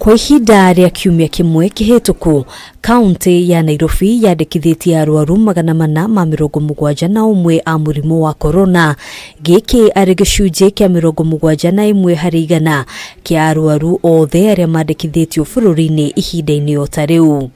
Kwa ihinda rĩa kiumia kĩmwe kĩhĩtũku, kaunti ya Nairobi yandĩkithĩtie arwaru 471 a mũrimũ wa korona, gĩkĩ arĩ gĩcunjĩ kĩa 71% kĩa arwaru othe arĩa mandĩkithĩtio bũrũri-inĩ ihinda-inĩ o ta rĩu.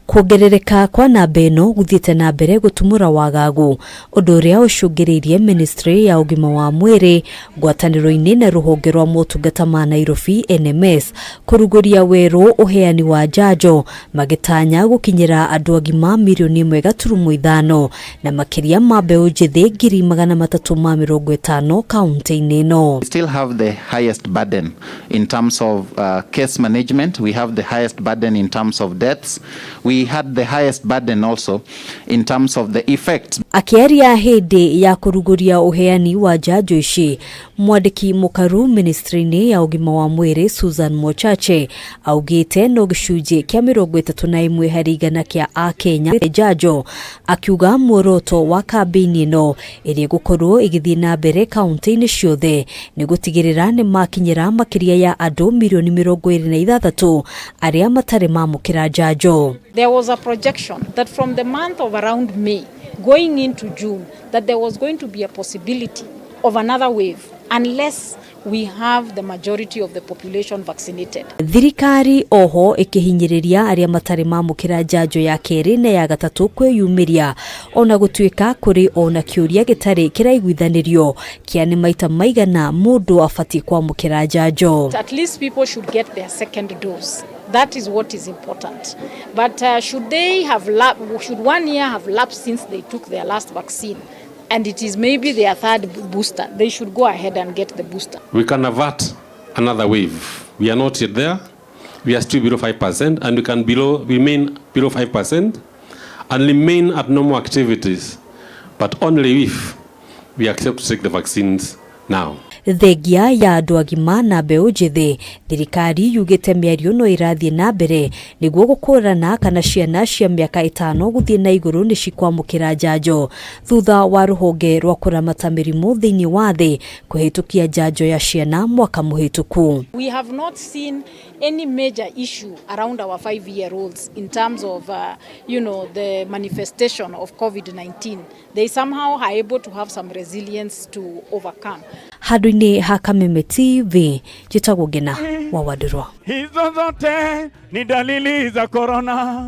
Kuongerereka kwa namba ĩno gũthiĩte na mbere gũtumũra wagagu, ũndũ ũrĩa ũcũngĩrĩirie ministry ya ũgima wa mwĩrĩ ngwatanĩro-inĩ na rũhonge rwa motungata ma Nairobi NMS kũrugũria werũ ũheani wa njanjo, magĩtanya gũkinyĩra andũ agima 1.5 mirioni na makĩria ma mbeũ njĩthĩ 350,000 kaunti-inĩ ĩno. We still have the highest burden in terms of case management. We have the highest burden in terms of deaths. We had the highest burden also in terms of the effects. Akĩaria hĩndĩ ya kũrugũria ũheani wa njanjo ici, mwandĩki mũkaru ministry-inĩ ya ũgima wa mwĩrĩ Susan Mochache augĩte no gĩcunjĩ kĩa 31% kĩa akenya njanjo, akiuga muoroto wa kambĩini ĩno ĩrĩa ĩgũkorwo ĩgĩthiĩ na mbere kaunti-inĩ ciothe nĩ gũtigĩrĩra nĩ makinyĩra makĩria ya andũ 26 mirioni arĩa matarĩ mamũkĩra njanjo. There was a projection that from the month of around May going into June, that there was going to be a possibility of another wave unless we have the majority of the population vaccinated. Thirikari oho ĩkĩhinyĩrĩria arĩa matarĩ mamũkĩra njanjo ya kerĩ na ya gatatũ kwĩyumĩria, ona gũtuĩka kũrĩ ona kĩũria gĩtarĩ kĩraiguithanĩrio kĩa nĩ maita maigana mũndũ abatiĩ kwamũkĩra njanjo. At least people should get their second dose. That is what is important. But should one year have lapsed since they took their last vaccine, and it is maybe their third booster, they should go ahead and get the booster. We can avert another wave. We are not yet there. We are still below 5%, and we can remain below 5% and remain at normal activities, but only if we accept to take the vaccines now. Thengia ya andũ agima na mbeũ njĩthĩ, thirikari yugĩte mĩario no ĩrathiĩ na mbere nĩguo gũkũrana kana ciana cia mĩaka 5 gũthiĩ na igũrũ nĩ cikwamũkĩra njanjo thutha wa rũhonge rwa kũramata mĩrimũ thĩinĩ wa thĩ kũhĩtũkia njanjo ya ciana mwaka mũhĩtũku. We have not seen any major issue around our 5-year-olds in terms of the manifestation of COVID-19. They somehow are able to have some resilience to overcome. Handũ-inĩ ha Kameme TV, njĩtagwo Ngena wa Wandirwa. Hizo zote ni dalili za korona.